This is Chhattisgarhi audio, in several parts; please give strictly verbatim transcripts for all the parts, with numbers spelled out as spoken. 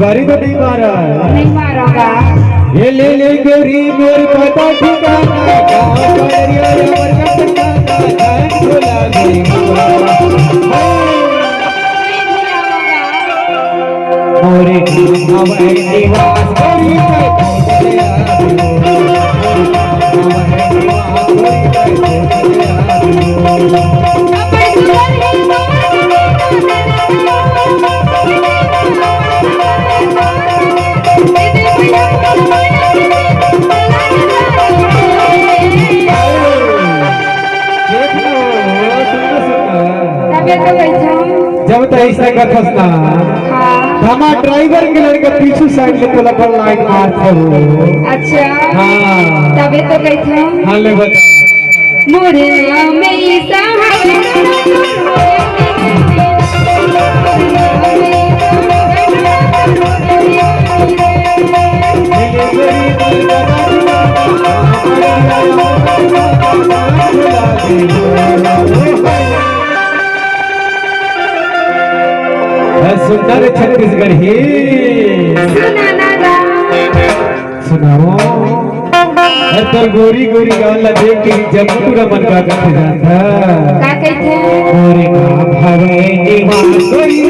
बारी तो नहीं मारा। नहीं मारा का? ये ले ले गोरी मोर पता ठिकाना, गाँव बड़रिया मोर का ठिकाना, जान भुला गई मोर। नहीं भुलावा का? मोरे गाँव निवास करी तबे तो कैसे हम जब तैसा कथस ना, हाँ। हमार ड्राइवर के लड़का पीछू साइड ले तोला पर लाइन मारत हो। अच्छा। हाँ। तबे तो कहिथन। हाँ, ले बता। मोरे नाम ईसा हवे। सुंदर छत्तीसगढ़ी। सुनाना गा। सुनाओ। अरे तोर गोरी गोरी गाल ला देख के जब पूरा मन का कथे जानता। का कहिथे? मोरे गाँव हवे निवास कोई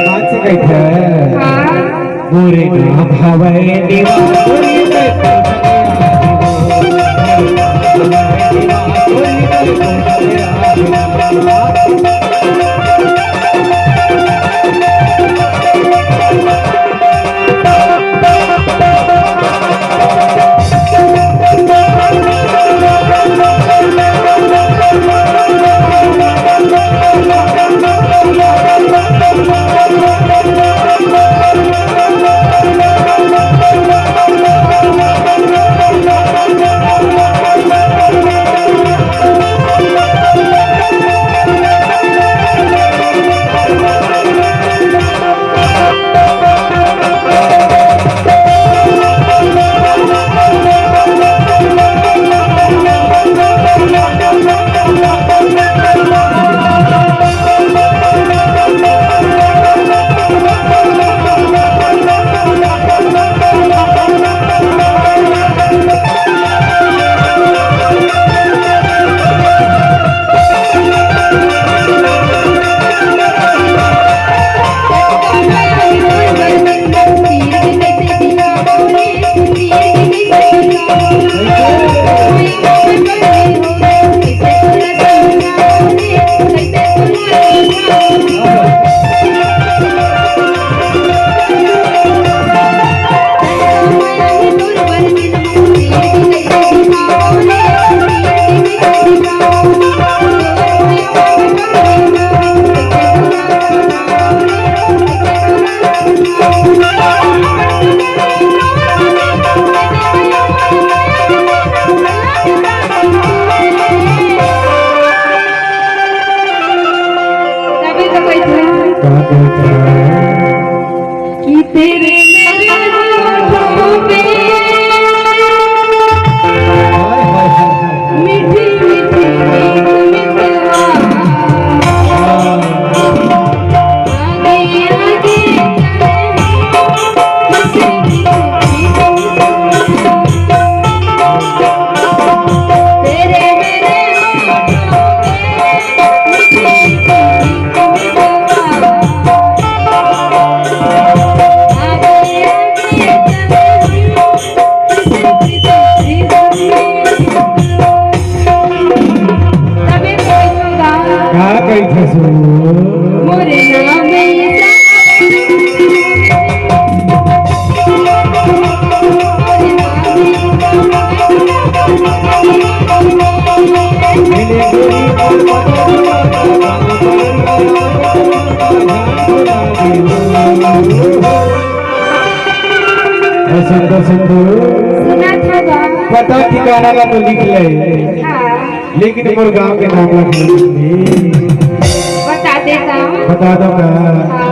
बात से कहिथे। हाँ। मोरे नाम हवय दीवान। ए, संतोष, संतोष। सुनत हव गा? पता ठिकाना ला तो लिख ले, हाँ। लेकिन मोर गांव के नाम ला तो लिख ले। बता देता हूँ। बता दो का? हाँ।